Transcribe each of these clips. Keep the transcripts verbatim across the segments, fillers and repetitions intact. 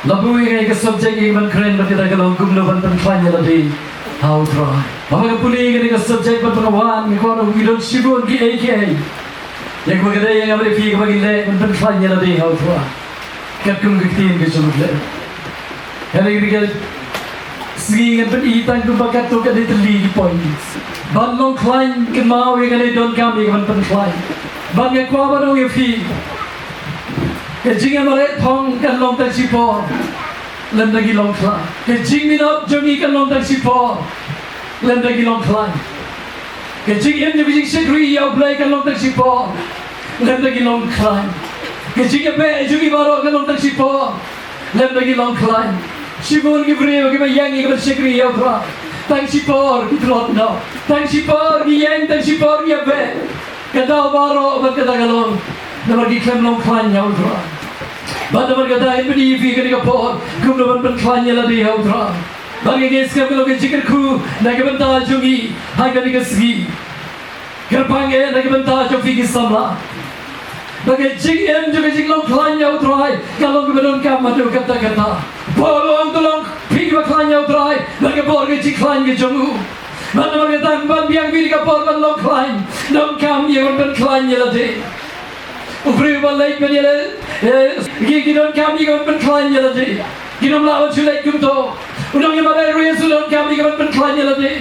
La buh ïa ka subject ïa ka ban kren bad kata ka long kumno ban pynkhlaiñ ïa lade ha U Trai. Haba nga pule ïa ka subject bad ba nga wan nga kwah ngi don shibun kiei kiei ïa kaba ka dei ïa nga bad ïa phi kaba ngi leh ban pynkhlaiñ ïa lade ha U Trai. Katkum ka ktien ka jong U Blei. Hynrei ka sngi ngan pyni tang kumba katto ka dei tylli ki point. Ban long khlaiñ kynmaw ïa kane donkam ïa ka ban pynkhlaiñ. Bad nga kwah ban ong ïa phi, ka jingïamareh thong kan long tang shipor lymda ngi long khlaiñ. Ka jingminot jong ngi kan long tang shipor lymda ngi long khlaiñ. Ka jingim jong ka jingshakri ïa U Blei kan long tang shipor lymda ngi long khlaiñ. Ka jingïabeh jong ngi baroh kan long tang shipor lymda ngi long khlaiñ. Shibun ki briew kiba ïeng ïa ka ban shakri ïa U Trai, tang shipor ki tlot noh, tang shipor ki ïeng, tang shipor ki ïabeh. Ka daw baroh bad kata ka long namar ki khlem long khlaiñ ïa U Trai. Bad namar kata ngan pyni ïa phi kane ka por kumno ban pynkhlaiñ ïa lade ha U Trai. Bad kane ka skhem ka long ka jingkyrkhu na ka bynta jong ngi ha kane ka sngi. Kyrpang eh na ka bynta jong phi ki samla. Ba ka jingim jong ka jinglong khlaiñ ïa U Trai ka long kaba donkam haduh katta katta. Paul u ong to long phi kiba khlaiñ ïa U Trai na ka bor ka jingkhlaiñ ka jong u. Bad namar kata ban biang phi ka por ban long khlaiñ, donkam ïa ka ban pynkhlaiñ ïa lade. U briew uba leit ban ïaleh, eh, ki, ki donkam ïa ka ban pynkhlaiñ ïa lade. Ki nong lah ban shu leit kumto. U nongïamareh ruh u donkam ïa ka ban pynkhlaiñ ïa lade.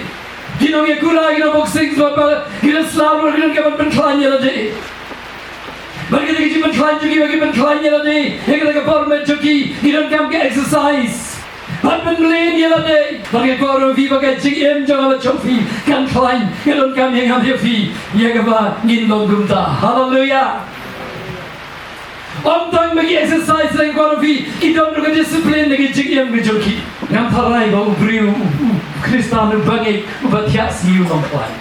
Ki nongïakura, ki nongboxing, sngewbha, ki wrestler ruh ki donkam ban pynkhlaiñ ïa lade. Bad kata ka jingpynkhlaiñ jong ki ba ki pynkhlaiñ ïa lade ïa kata ka por met jong ki, ki donkam ka exercise. Bad pynmlien ïa lade. Bad nga kwah ong ïa phi ba ka jingim jong nga bad jong phi kan khlaiñ, ka donkam ïa nga bad ïa phi ïa kaba ngin long kumta. Haleluia. Ym tang ba ki exercise, nga kwah ong ïa phi, ki don ruh ka discipline na ka jingim ka jong ki. Ngam tharai ba u briew u, u Khristan u bangeit uba thiah sngi un ym khlaiñ.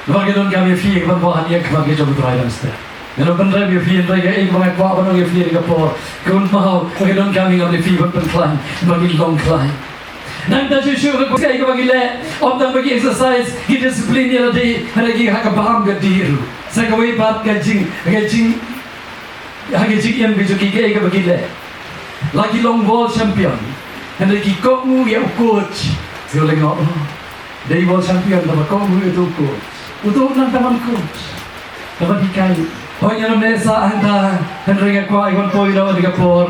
Namar ka donkam ïa phi ïa ka ban wad ïa ka ban ka jong U Trai dang step. Nga la pynrem ïa phi, hynrei kaei kaba nga kwah ban ong ïa phi ha kane ka por, ka un paw ba ka donkam ïa nga bad ïa phi ban pynkhlaiñ, ba ngin long khlaiñ. Nangta shuh shuh ka kwah ïa kaba ngi leh, ym tang ba ki exercise, ki discipline ïa lade, hynrei ki ha ka bam ka dih ruh. Sa kawei pat ka jing, ka jing, ha ka jingim ka jong ki kaei kaba ki leh. La ki long world champion, hynrei ki kohnguh ïa u coach. Ki leh, oh, dei world champion, tangba kohnguh ïa uto u coach. Uto u nang tang ban coach, tang ban hikai. Hooid, ngam leh shuh hangta, hynrei nga kwah ïa ka ban poi noh ha kane ka por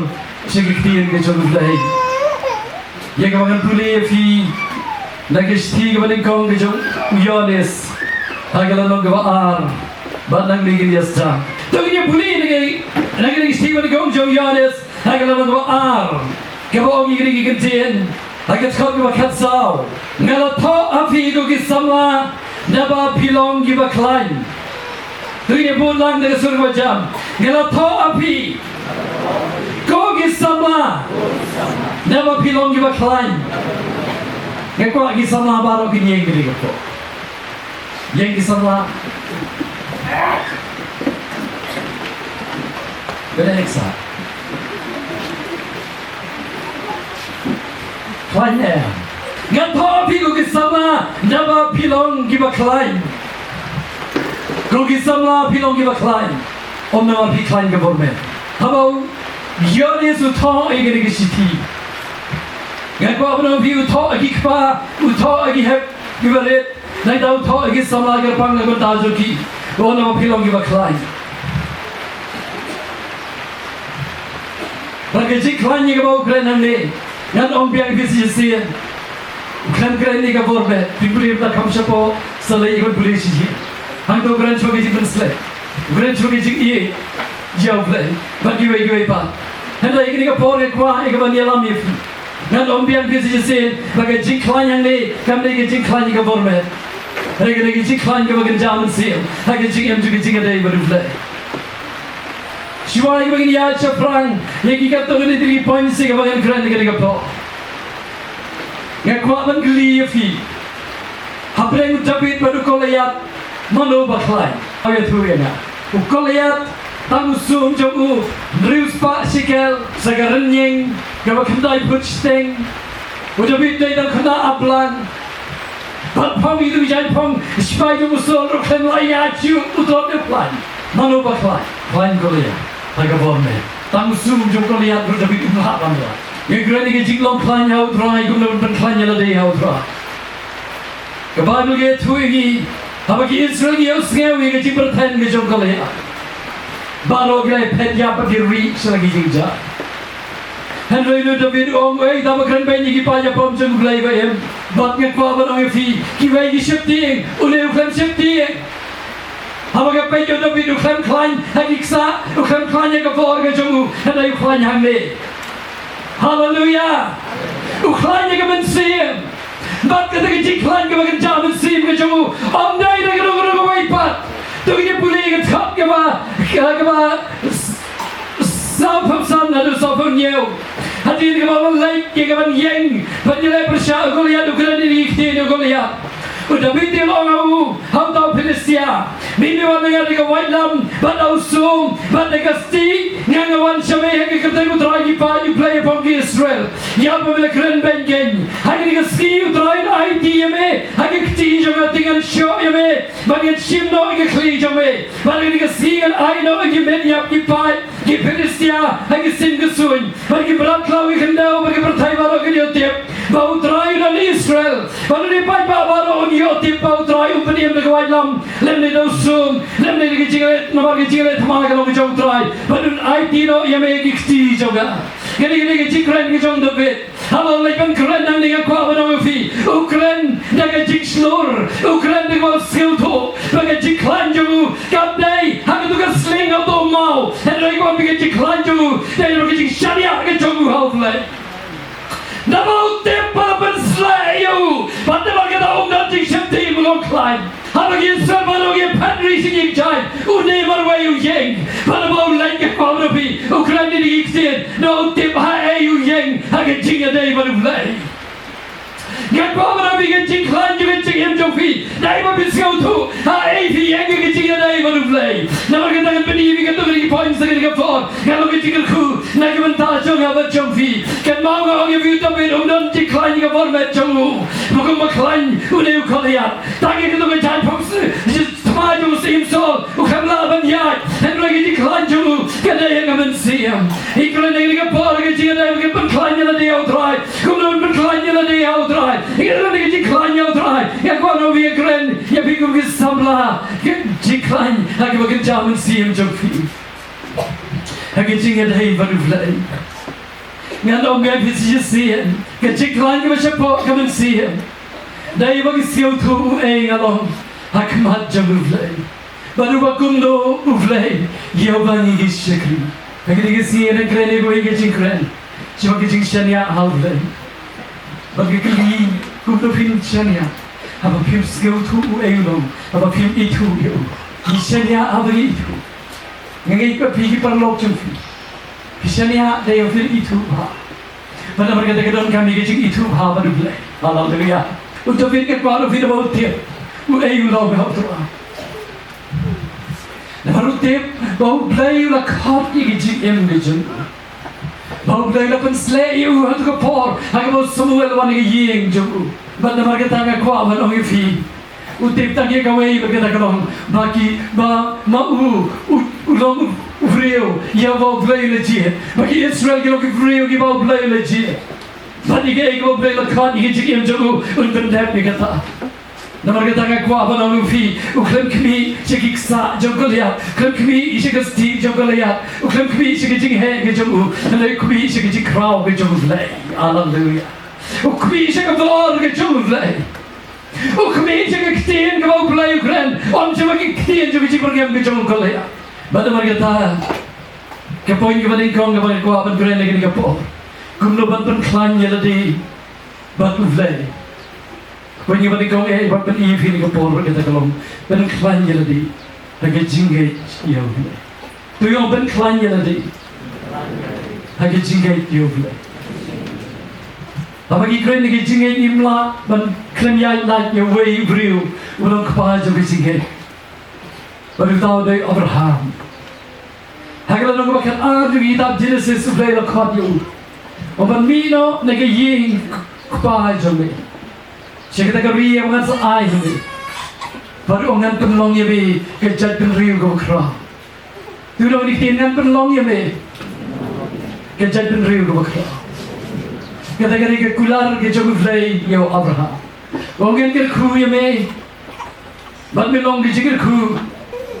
sha ka ktien ka jong U Blei. Ïa kaba ngan pule ïa phi na ka shithi kaba nyngkong ka jong u Ïoannis, ha ka lynnong kaba ar, bad nangne ngin ïa sdang. To ngin ïa pule na ka, na ka shithi kaba nyngkong jong u Ïoannis, ha ka lynnong kaba ar, kaba ong ïa kine ki kyntien, ha ka dkhot kaba khatsaw: Nga la thoh ha phi ko ki samla, naba phi long kiba khlaiñ. To ngin ïa bud lang da ka sur kaba jam. Nga la thoh ha phi ko ki samla, naba phi long kiba khlaiñ. Nga kwah ki samla baroh kin ïeng kane ka por. Ïeng ki samla. Bad ïeng sa. Khlaiñ em. Nga thoh ha phi ko ki samla, naba phi long kiba khlaiñ. Ko ki samla phi long kiba khlaiñ. Ym namar phi khlaiñ ka bor met. Haba u Ïoannis u thoh ïa kane ka shithi, nga kwah ban ong ïa phi, u thoh ha ki kpa, u thoh ha ki hep kiba rit. Nangta u thoh ïa ki samla kyrpang na ka bynta jong ki. U ong naba phi long kiba khlaiñ. Bad ka jingkhlaiñ ïa kaba u kren hangne, ngan ong biang ïa phi shisien. U khlem kren ïa ka bor met, phi pule bad kham shapoh, sa leit ïa ka ban pule shisien. Hangto u kren shuwa ka jingpynshlur, u kren shuwa ka jingïeit ïa U Blei bad kiwei kiwei pat. Hynrei kane ka por nga kwah ïa ka ban ïalam ïa phi. Ngan ong biang ïa phi shisien ba ka jingkhlaiñ hangne kam dei ka jingkhlaiñ ïa ka bor met. Hynrei ka dei ka jingkhlaiñ kaba kynja mynsiem ha ka jingim jong ka jingïadei bad U Blei. Shuwa ïa kaba ngin ïaid shaphrang ïa ki katto katne tylli ki point sha kaba ngan kren ha kane ka por, nga kwah ban kylli ïa phi. Hapdeng u Dabid bad u Koliath, mano ba khlaiñ? Ïathuh ïa nga. U Koliath, tang u sum jong u hynriew spah shekel, sa ka rynïeng kaba khyndai phut shiteng. U Dabid dei tang khynnah aplang. Bad phong ïa u jaiñphong, u sipai jong u Saul ruh khlem lah ïa u, u don u khlaiñ. Mano ba khlaiñ? Khlaiñ Koliath ha ka bor met. Tang u sum jong u Koliath ruh u Dabid um lah ban lait. Ngi kren ïa ka jinglong khlaiñ ha U Trai kumno ban pynkhlaiñ ïa lade ha U Trai. Ka Baibl ka ïathuh ïa ngi, haba ki Israel ki ïohsngew ïa ka jingpyrthen ka jong Goliath, baroh ki la phet ïap bad ki rieh sha la ki jingjia. Hynrei u David u ong, ei, tang ba kren beiñ ïa ki paid ïapom jong U Blei ba im. Bad nga kwah ban ong ïa phi, kiwei ki sheptieng, une u khlem sheptieng. Haba nga peit ïa u David u khlem khlaiñ ha ki ksah, u khlem khlaiñ ha ka bor ka jong u, hynrei u khlaiñ hangne. Haleluya. U khlaiñ ha ka mynsiem. Bad kata ka jingkhlaiñ kaba kynja mynsiem ka jong u, ym dei da kano kano kawei pat. To ngin ïa pule ïa ka dkhot kaba, kaba sawphew san haduh sawphew hynñiew. Hadien kaba u la leit ïa kaban ïeng ban ïaleh pyrshah u Goliath, u kren ïa ki ktien ïa u Goliath. U David te u la ong ha u, ha uta u Philistia, me me wan na nga da ka waitlam bad da u sum bad da ka stieh, nga nga wan sha me ha ka kyrteng U Trai ki paid, U Blei jong ki Israel, ïa ba me la kren beiñ kein. Ha kane ka sngi U Trai un aiti ïa me ha ka kti jong nga, te ngan shoh ïa me bad ngan shim noh ïa ka khlieh jong me. Bad ha kane ka sngi ngan ai noh ïa ki met ïap ki paid ki Philistia ha ki sim ki suiñ. Bad ki mrad khlaw ki khyndew bad ki pyrthei baroh kin ïoh tip ba U Trai u don ha Israel. Bad une u paidbah baroh un ïoh tip ba U Trai um pynim da ka waitlam, lymne da u sum, lymne da ka jingleh, namar ka jingleh thma ka long ka jong U Trai. Bad un aiti noh ïa me ha ki kti jong nga. Kane, kane ka jingkren ka jong David. Haba u leit ban kren nangne, nga kwah ban ong ïa phi, u kren da ka jingshlur, u kren da kaba sngewthuh ba ka jingkhlaiñ jong u kam dei ha katu ka sling, ha uto u maw, hynrei ka wan bad ka jingkhlaiñ jong u dei na ka jingshaniah ka jong u ha U Blei. Namar u tip ba la pynsleh ïa u, bad namar kata um don jingsheptieng, um long khlaiñ. Haba ki Israel baroh ki phet ri sha ki jait, une marwei u ïeng. Bad haba u leit, nga kwah ban ong ïa phi, u kren da ki ktien, namar u tip haei u ïeng, ha ka jingïadei bad U Blei. Nga kwah ban ong ïa phi, ka jingkhlaiñ jong ka jingim jong phi, dei ba phi sngewthuh haei phi ïeng ha ka jingïadei bad U Blei. Namar kata ngan pyni ïa phi katto katne ki points ha kane ka por. Nga long ka jingkyrkhu na ka bynta jong nga bad jong phi. Kynmaw, nga ong ïa phi, u David um don jingkhlaiñ ha ka bor met jong u, ba kumba khlaiñ une u Goliath. Tang ïa katu ka jaiñphung thma jong u Syiem Saul, u khlem lah ban ïaid. Hynrei ka jingkhlaiñ jong u ka dei ha ka mynsiem. Ngi kren ha kane ka por, ka jingïadei ba kin pynkhlaiñ ïa lade ha U Trai. Kumno ban pynkhlaiñ ïa lade ha U Trai? Ngi kren ha ka jingkhlaiñ ha U Trai. Nga kwah ban ong ïa phi, kren ïa phi kum ki samla, ka jingkhlaiñ ha kaba kynja mynsiem jong phi ha ka jingïadei bad U Blei. Ngan ong ïa phi shisien, ka jingkhlaiñ kaba shapoh ka mynsiem, dei ba ngi sngewthuh uei nga long ha khmat jong U Blei, bad uba kumno U Blei ïa uba ngi shakri. Ha kine ki sngi ngan kren ïa kawei ka jingkren shaphang ka jingshaniah ha U Blei. Bad ka kylli, kumno phin shaniah haba phim sngewthuh uei u long, haba phim ithuh ïa u? Ngi shaniah haba ngi ithuh. Nga ngeit ba phi ki paralok jong phi, phi shaniah da ïa phi ithuh bha. Bad namar kata ka donkam ïa ka jingithuh bha bad U Blei. Haleluya. U David, nga kwah ban ong ïa phi, namar u tip uei u long ha U Trai. Namar u tip ba U Blei u la khot ïa ka jingim ka jong u. Ba U Blei u la pynsleh ïa u ha katu ka por, ha kaba u Samuel u wan ha ka ïing jong u. Bad namar kata nga kwah ban ong ïa phi, u tip tang ïa kawei, bad kata ka long ba ki, ba ma u, u, u long u briew ïa uba U Blei u la jied. Ba ki Israel ki long ki briew ïa kiba U Blei u la jied. Bad ïa kaei kaba U Blei u la khot ïa ka jingim jong u, un pyndep ïa kata. Namar kata nga kwah ban ong ïa phi, u khlem khmih sha ki ksah jong Goliath, u khlem khmih sha ka stieh jong Goliath, u khlem khmih sha ka jingheh ka jong u, hynrei u khmih sha ka jingkhraw ka jong U Blei. Haleluya. U khmih sha ka bor ka jong U Blei. U khmih sha ka ktien kaba U Blei u kren, ym sha ka ktien jong ka jingpyrkhat ka jong u Goliath. Bad namar kata, ka point kaba nyngkong kaba nga kwah ban kren ha kane ka por, kumno ban pynkhlaiñ ïa lade bad U Blei. Ka point kaba nyngkong eh, ban pyni ïa phi ha kane ka por, kata ka long pynkhlaiñ ïa lade ha ka jingngeit ïa U Blei. To ïoh pynkhlaiñ ïa lade ha ka jingngeit ïa U Blei. Haba ngi kren ïa ka jingngeit, ngim lah ban khlem ïaid lait ïa uwei u briew uba long kpa jong ka jingngeit. Bad uta u dei u Abraham. Ha ka lynnong kaba khatar jong ka kitab Jenesis, U Blei u la khot ïa u, u ong, ban mih noh na ka ïing kpa jong me, sha kata ka ri ba ngan sa ai ha me. Bad u ong, ngan pynlong ïa me ka jaitbynriew kaba khraw. To notice, ngan pynlong ïa me ka jaitbynriew kaba khraw. Kata ka dei ka kular ka jong U Blei ïa u Abraham. U ong ngan kyrkhu ïa me. Bad me long ka jingkyrkhu.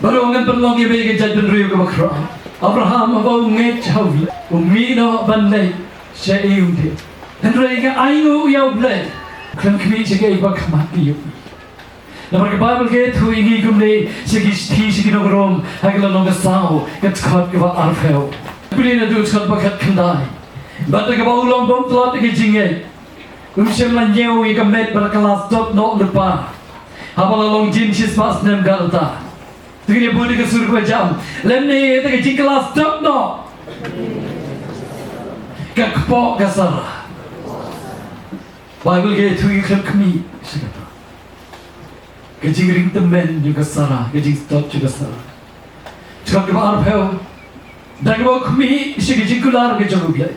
Bad u ong ngan pynlong ïa me ka jaitbynriew kaba khraw. Abraham haba u ngeit ha U Blei, u mih noh ban leit sha ei um dei. Hynrei nga ainguh ïa U Blei. Khlem khmih sha kaei ba khmat ïa u. Namar ka Baibl ka ïathuh ïa ngi kumne, sha ki shithi sha ki nong Rom, ha ka lynnong ka saw, ka dkhot kaba arphew. Pule naduh dkhot ba khatkhyndai. Bad da kaba u long bym tlot ïa ka jingngeit, um shym la ñiew ïa ka met bad ka la sdop noh lypa. Haba la long jin shispah snem ka rta. To ngin ïa bud ïa ka sur kaba jam. Lymne ïa ka jingkylla sdop noh ka kpoh ka Sara. Baibl ka ïathuh ïa u khlem khmih sha kata. Ka jingring tymmen jong ka Sara, ka jingsdop jong ka Sara. Dkhot kaba arphew. Da kaba u khmih sha ka jingkular ka jong U Blei,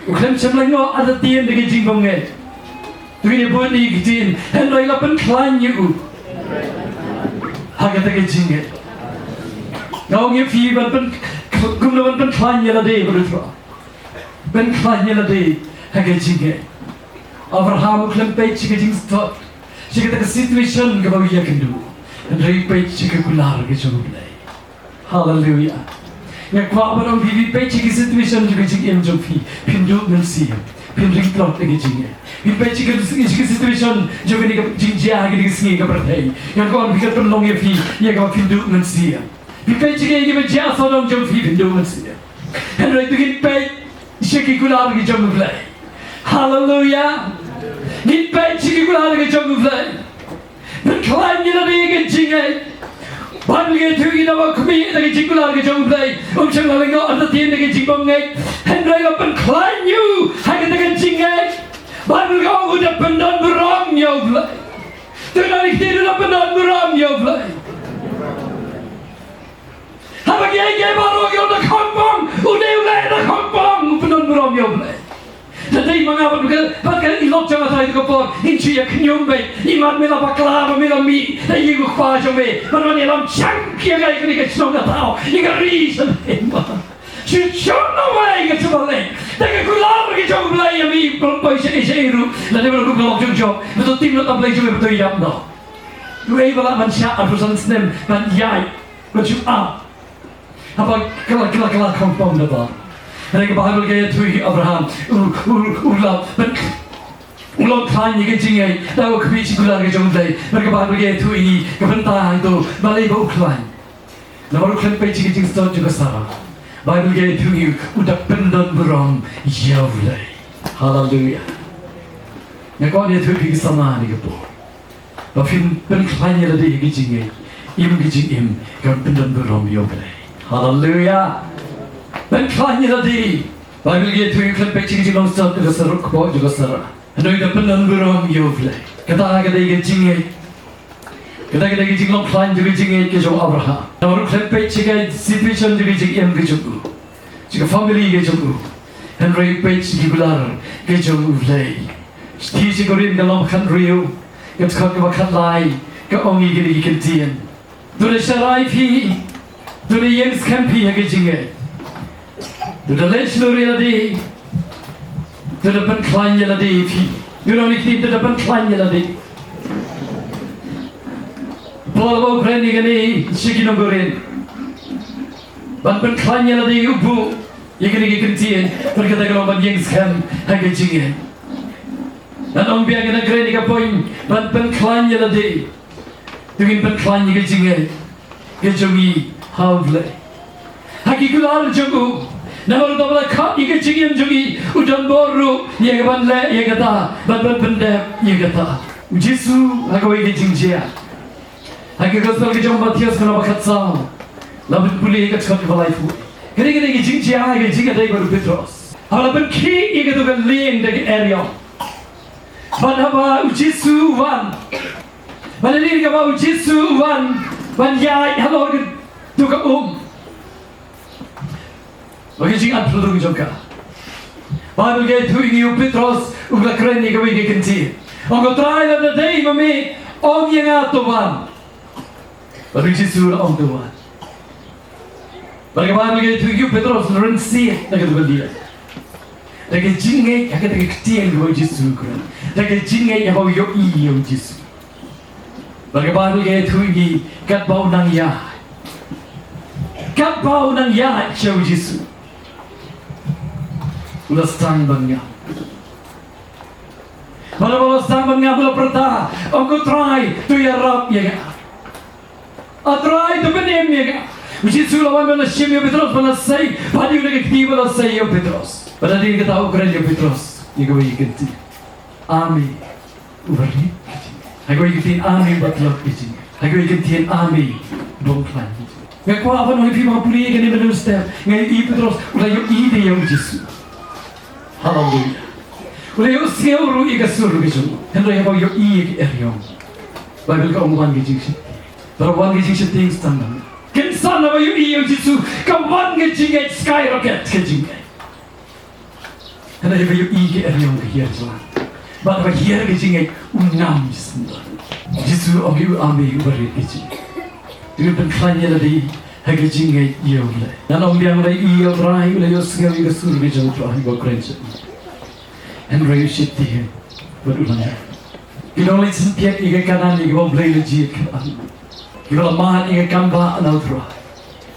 u khlem shym la ïoh artatien da ka jingbymngeit. To ngin ïa bud ïa ka ktien, hynrei la pynkhlaiñ ïa u ha kata ka jingngeit. Nga ong ïa phi ban pyn, kumno ban pynkhlaiñ ïa lade, bad u Trai. Pynkhlaiñ ïa lade ha ka jingngeit. Abraham u khlem peit sha ka jingsdop, sha kata ka situation kaba u ïakynduh. Hynrei u peit sha ka kular ka jong U Blei. Haleluia. Nga kwah ban ong phi, phi peit sha ka situation jong ka jingim jong phi, phin duh mynsiem, phin ring tlot da ka jingngeit. Phi peit sha ka, sha ka situation jong kane ka jingjia ha kane ka sngi ka pyrthei, nga kwah ban ong phi, kan pynlong ïa phi ïa kaba phin duh mynsiem. Phi peit sha kaei kaba jia sawdong jong phi, phin duh mynsiem. Hynrei to ngin peit sha ki kular ki jong U Blei. Haleluia. Ngin peit sha ki kular ki jong U Blei. Pynkhlaiñ ïa lade ha ka jingngeit. Baibl ka ïathuh ïa ngi ba u khmih da ka jingkular ka jong U Blei, um shym la lyngngoh artatien da ka jingbymngeit. Hynrei la pynkhlaiñ ïa u ha kata ka jingngeit. Baibl ka ong u da pyndonburom ïa U Blei. To ngin ïa ktien, u da pyndonburom ïa U Blei. Haba kiei kiei baroh ki ong da khongpong, une u leh da khongpong, u pyndonburom ïa U Blei. Da dei ma nga bad ka, bad ka i lok jong nga ha kata ka por, ngin shu ïa khñium beit, i mat me la bakla ba me la mih da ïing u kpa jong me, bad ban ïalam shang ïa nga ïa kane ka shnong ka thaw, ïa ka ri sha me. Shu shong away ka jubab leh da ka kular ka jong U Blei ïa me, khlem poi sha ei sha ei ruh, lada me la ruh ka lok jong jong, me to tim na ka Blei jong me, me to ïap noh. Uei ba lah ban shah arphew san snem ban ïaid, ban shu ap. Haba kylla, kylla, kylla khongpong da ba. Hynrei ka Baibl ka ïathuh ïa u Abraham, u, u, u la, ban, u la khlaiñ ïa ka jingngeit, da u khmih sha ka kular ka jong U Blei. Bad ka Baibl ka ïathuh ïa ngi, ka bynta hato balei ba u khlaiñ. Namar u khlem peit sha ka jingsdot jong ka Sara. Baibl ka ïathuh ïa ngi, u da pyndonburom ïa U Blei. Haleluia. Nga kwah ban ïathuh ïa phi ka samla ha kane ka por. Ba phin pynkhlaiñ ïa lade ha ka jingngeit, im ka jingim, kan pyndonburom ïa U Blei. Haleluia. Pynkhlaiñ ïa lade. Baibl ka ïathuh ïa ngi khlem peit sha ka jinglong sdot jong ka Sara, kpoh jong ka Sara. Hynrei da pyndonburom ïa U Blei. Kata ka dei ka jingngeit. Kata ka dei ka jinglong khlaiñ jong ka jingngeit ka jong u Abraham. Namar u khlem peit sha ka situation jong ka jingim ka jong u, sha ka family ka jong u. Hynrei u peit sha ki kular ka jong U Blei. Shithi sha ki Korinth ka lynnong khathynriew, ka dkhot kaba khatlai, ka ong ïa kine ki kyntien. To da sharai phi, to da ïeng skhem phi ha ka jingngeit. To da leit shlur ïa lade, to da pynkhlaiñ ïa lade phi. Ïa u nongïalam, to da pynkhlaiñ ïa lade. Paul u kren ïa kane sha ki nong Korinth. Ban pynkhlaiñ ïa lade u buh ïa kine ki kyntien, bad kata ka long ban ïeng skhem ha ka jingngeit. Ngan ong biang, ngan kren ïa ka point ban pynkhlaiñ ïa lade. To ngin pynkhlaiñ ïa ka jingngeit ka jong ngi ha U Blei. Ha ki kular jong u, namar u da la khot ïa ka jingim jong ngi, u don bor ruh ïa ka ban leh ïa kata, ban, ban pyndep ïa kata. U Jisu ha kawei ka jingjia. Ha ka gospel ka jong u Mathaios ka lynnong ba khatsaw, la pynpule ïa ka dkhot kaba laiphew. Kane, kane ka jingjia, ka jingïadei bad u Petros. Haba la pynkhih ïa kato ka lieng da ka eriong. Bad haba u Jisu u wan. Bad lada kaba u Jisu u wan ban ïaid halor kato ka um, ba ka jingartatien jong ka. Baibl ka ïathuh ïa ngi u Petros u la kren ïa kawei ka kyntien. Ong ko, Trai, lada dei ma me, ong ïa nga to wan. Bad u Jisu u la ong to wan. Bad ka Baibl ka ïathuh ïa ngi u Petros u la rynsied na kato ka lieng. Da ka jingngeit ha kata ka ktien kaba u Jisu u kren. Da ka jingngeit haba u ïohi ïa u Jisu. Bad ka Baibl ka ïathuh ïa ngi katba u nang ïaid, katba u nang ïaid sha u Jisu, u la sdang ban ngam. Bad haba u la sdang ban ngam, u la pyrta, ong ko Trai, to ïarap ïa nga. A Trai, to pynim ïa nga. U Jisu u la wan ban lashim ïa u Petros, ban lashai, bad u la kti ban lashai ïa u Petros. Bad hadien kata u kren ïa u Petros ïa kawei ka ktien: A me uba rit ka jingngeit. Ha kawei ka ktien: A me uba tlot ka jingngeit. Ha kawei ka ktien: A me uba ong khlaiñ ka jingngeit. Nga kwah ban ong ïa phi ba pule ïa kane mynta step, nga ïohi Petros u la ïohi de ïa u Jisu. Haleluia. U la ïohsngew ruh ïa ka sur ka jong u. Hynrei haba u ïohi ïa ka eriong, Baibl ka ong wan ka jingsheptieng. Bad wan ka jingsheptieng sdang. Kynsan haba u ïohi ïa u Jisu, ka wan ka jingngeit, skyrocket ka jingngeit. Hynrei haba u ïohi ïa ka eriong ka hiar jlan. Bad haba hiar ka jingngeit, u ngam shisha. Jisu u ong ïa u: A me uba rit ka jingngeit. To ngin pynkhlaiñ ïa lade ha ka jingngeit ïa U Blei. Ngan ong biang, u la ïohi ïa U Trai, u la ïohsngew ïa ka sur ka jong U Trai ba kren sha u. Hynrei u sheptieng bad u la ngam. Ki nongleit sngewthuh ïa ka Kanaan ïa kaba U Blei u la jied, kiba la mad ïa ka kam bah na U Trai.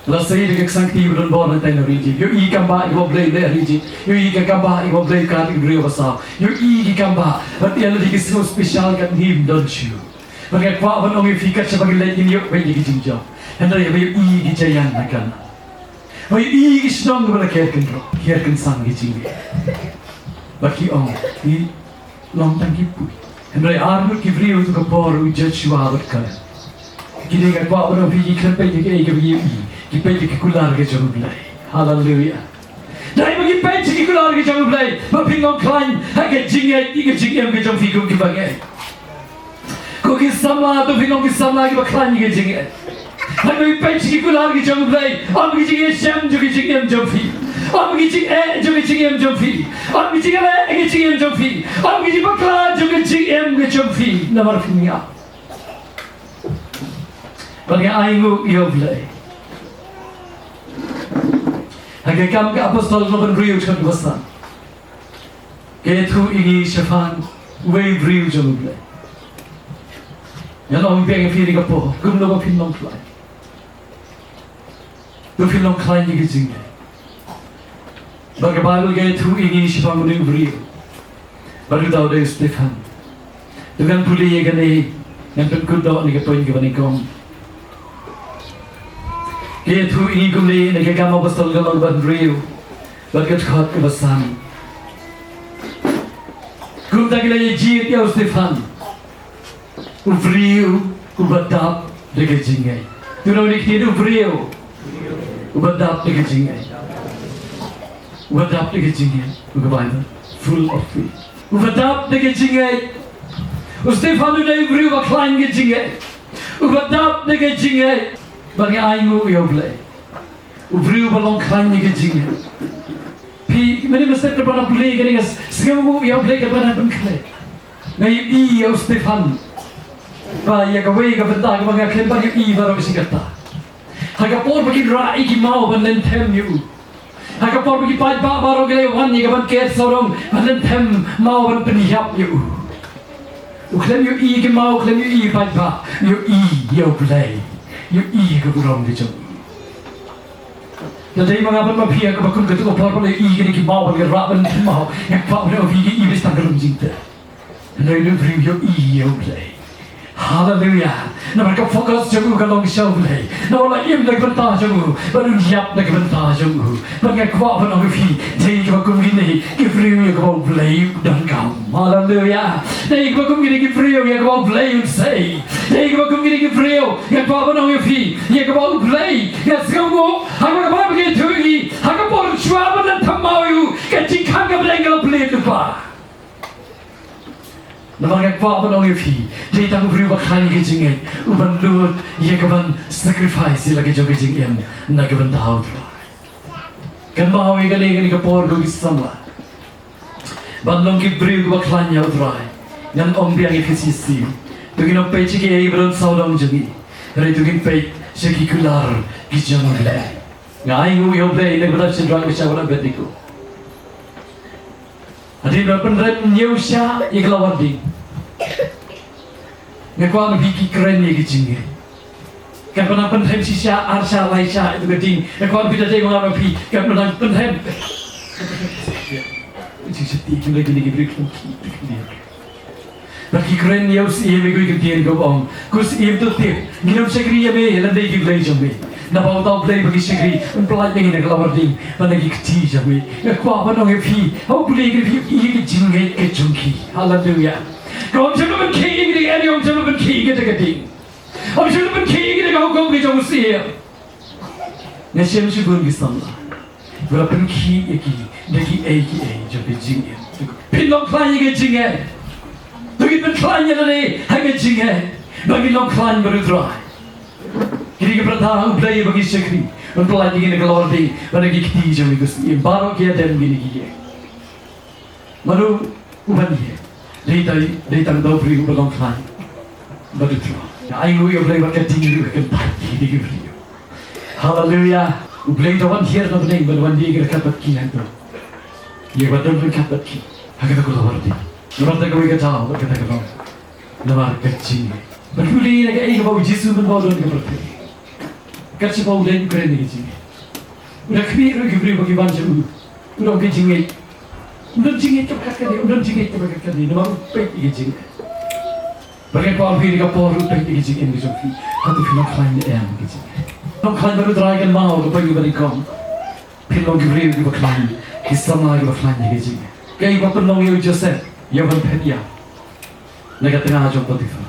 La sei da ka ksangkti ba don bor na thain ri Ijipt. Ïohi ka kam bah ïa kaba U Blei u leh ha ri Ijipt. Ïohi ka kam bah ïa kaba U Blei u kad ïa ki briew basaw. Ïohi ki kam bah. Bad ïa lade ki sngew special katne ym don shuh. Bad nga kwah ban ong ïa phi, kat shaba ngi leit ngin ïoh beit ïa ki jingjop. Hynrei haba ïohi ïa ki jaian na Kanaan, haba ïohi ïa ki shnong kiba la ker kynroh, ker kynsang ki jingngeit. Bad ki ong, ki long tang ki pui. Hynrei ar ngut ki briew ha ka por u Joshua bad Kaleb. Kine nga kwah ban ong ïa phi, ki khlem peit ïa kaei kaba ngi ïohi, ki peit ïa ki kular ka jong U Blei. Haleluia. Dei ba ngi peit ïa ki kular ka jong U Blei ba phin long khlaiñ ha ka jingngeit, ïa ka jingim ka jong phi kum ki bangeit. Ko ki samla, to phin long ki samla kiba khlaiñ ïa ka jingngeit. Haba ngi peit ïa ki kular ka jong U Blei, ym ki jingïashem jong ka jingim jong phi, ym ki jingeh jong ka jingim jong phi, ym ki jingeh ka jingim jong phi, ym ki jingbakla jong ka jingim ka jong phi. Namar phin ngam. Bad nga ainguh ïa U Blei. Ha ka Kam ki Apostol lynnong ba hynriew, dkhot ba san, ka ïathuh ïa ngi shaphang uwei u briew jong U Blei. Ngan ong biang ïa phi ha kane ka por, kumno ba phin long khlaiñ. To phin long khlaiñ ïa ka jingngeit. Bad ka Baibl ka ïathuh ïa ngi shaphang une u briew. Bad u dei u Stephan. To ngan pule ïa kane, ngan pynkut noh na ka point kaba nyngkong. Ka ïathuh ïa ngi kumne na ka Kam ki Apostol lynnong ba hynriew, bad ka dkhot kaba san. Kumta ki la ïa jied ïa u Stephan, u briew uba dap da ka jingngeit. To ngan ong ïa phi, u briew uba dap da ka jingngeit. Uba dap da ka jingngeit. Uba dap, full of faith. Uba dap da ka jingngeit. U Stephan u dei u briew uba khlaiñ ka jingngeit. Uba dap da ka jingngeit. Bad nga ainguh ïa U Blei. U briew uba long khlaiñ ïa ka jingngeit. Phi, mynta mynstep katba nga pule kane, nga sngewnguh ïa U Blei katba nga pynkhlaiñ. Nga ïohi ïa u Stephan. Ba ïa kawei ka bynta kaba nga khlem pat ïohi baroh shi katta. Ha ka por ba kin rah ïa ki maw ban lynthem ïa u. Ha ka por ba ki paidbah baroh ki la wan ïa ka ban ker sawdong ban lynthem maw ban pynïap ïa u. U khlem ïohi ïa ki maw, u khlem ïohi ïa ki paidbah, u ïohi ïa U Blei. U ïohi ïa ka burom ka jong u. Lada dei ma nga bad ma phi ha kaba kum katto ka por ba la ïohi ïa kine ki maw ban ïa rah ban lynthem maw, nga kwah ban ong ïa phi, ïohi beit tang ka long jingteh. Hynrei une u briew u ïohi ïa U Blei. Haleluia. Namar ka focus jong u ka long sha U Blei. Namar u la im na ka bynta jong u bad un ïap na ka bynta jong u. Bad nga kwah ban ong ïa phi, dei kaba kum kine ki briew ïa kaba U Blei u donkam. Haleluia. Dei kaba kum kine ki briew ïa kaba U Blei un sei. Dei kaba kum kine ki briew, nga kwah ban ong ïa phi, ïa kaba U Blei. Nga sngewnguh ha kaba ka Baibl ka ïathuh ïa ngi, ha ka por shuwa ban lynthem maw ïa u, ka jingkhang ka bneng ka la plie lypa. Namar nga kwah ban ong ïa phi, dei tang u briew uba khlaiñ ïa ka jingngeit uban lut ïa ka ban sacrifice ïa la ka jong ka jingim na ka bynta U Trai. Kynmaw ïa kane, kane ka por, ko ki samla. Ban long ki briew kiba khlaiñ ïa U Trai, ngan ong biang ïa phi shisien, to ngin ym peit sha kiei ba don sawdong jong ngi, hynrei to ngin peit sha ki kular ki jong U Blei. Nga ainguh ïa U Blei na ka bynta u Shadrach, Meshach bad Abednego. Hadien ba pynrem hynñiew sha ïa ka lawar ding, nga kwah ba phi ki kren ïa ka jingngeit. Katba nang pynrem shisha, ar sha, lai sha ïa ka ding, nga kwah ba phi da dei ma nga ma phi. Katba nang pynrem, shisha ti ki lei ki ding ki bri ki ki. Ba ki kren ïa u Syiem, ïa ka ktien ka ong, ko Syiem, to tip, ngin ym shakri ïa me lane ïa ki blei jong me. Naba uta U Blei ba ngi shakri un pyllait ïa ngi na ka lawar ding bad na ki kti jong me. Nga kwah ban ong ïa phi, ha U Blei ka dei ïa ka jingngeit ka jong ki. Haleluia. Ka ong, ym shym la pynkhih ïa ngi da ka ding, ong, ym shym la pynkhih ïa ngi da ka ding. Ym shym la pynkhih ïa ngi da ka hukum ka jong u Syiem. Nga shem shibun ki samla ba la pynkhih ïa ki da kiei kiei jong ka jingim. Phin long khlaiñ ïa ka jingim. To ngin pynkhlaiñ ïa lade ha ka jingim, ba ngin long khlaiñ bad U Trai. Kine ki pyrta ha U Blei ba ngi shakri un pyllait ïa ngi na ka lawar ding bad na ki kti jong ngi, ko Syiem. Baroh ki ïadem kine ki ïing. Mano uban ïa? Dei tang, dei tang uta u briew uba long khlaiñ bad U Trai. Ai nguh ïa U Blei bad ka ding ruh ka kyntait ïa ki briew. Haleluia. U Blei u da wan hiar na bneng ban wan ïa ki ryngkat bad ki hangto. Ïa ba don ryngkat bad ki ha kata ka lawar ding. Namar kata kawei ka daw bad kata ka long, namar ka jingngeit. Bad u leh ïa kaei kaba u Jisu mynba u don ha ka pyrthei. Kat shaba u leit u kren ïa ka jingngeit. U da khmih ruh ïa ki briew ba ki wan sha u. U da ong ka jingngeit. Um don jingngeit kaba kat kane, um don jingngeit kaba kat kane, namar u peit ïa ka jingngeit. Bad nga kwah ban ong ïa ka por, u peit ïa ka jingngeit ka jong phi. Hato phi long khlaiñ ne em ïa ka jingngeit? Long khlaiñ bad U Trai, kynmaw ka peit ïa ka banyngkong. Phin long ki briew kiba khlaiñ, ki samla kiba khlaiñ ïa ka jingngeit. Kaei ba pynlong ïa u Joseph ïa ban phet ïa na ka tnga jong u Potiphar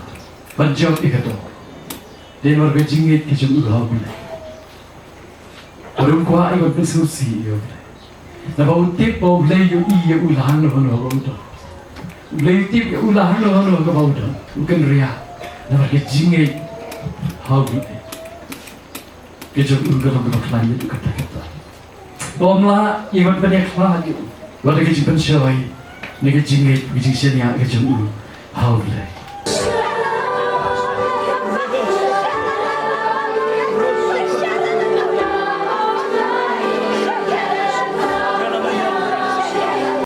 ban jop ïa ka doh? Dei namar ka jingngeit ka jong u ha U Blei. Bad um kwah ïa ban pynsngewsih ïa U Blei. Naba u tip ba U Blei u ïohi ïa u la hangno hangno ba u don. U Blei u tip ïa u la hangno hangno kaba u don. U kynriah namar ka jingngeit ha U Blei ka jong u, ka long kaba khlaiñ ïa u katta katta. Ba um lah ïa ban pynïakhlad ïa u wat la ka jingpynshoi na ka jingngeit, ka jingshaniah ka jong u ha U Blei.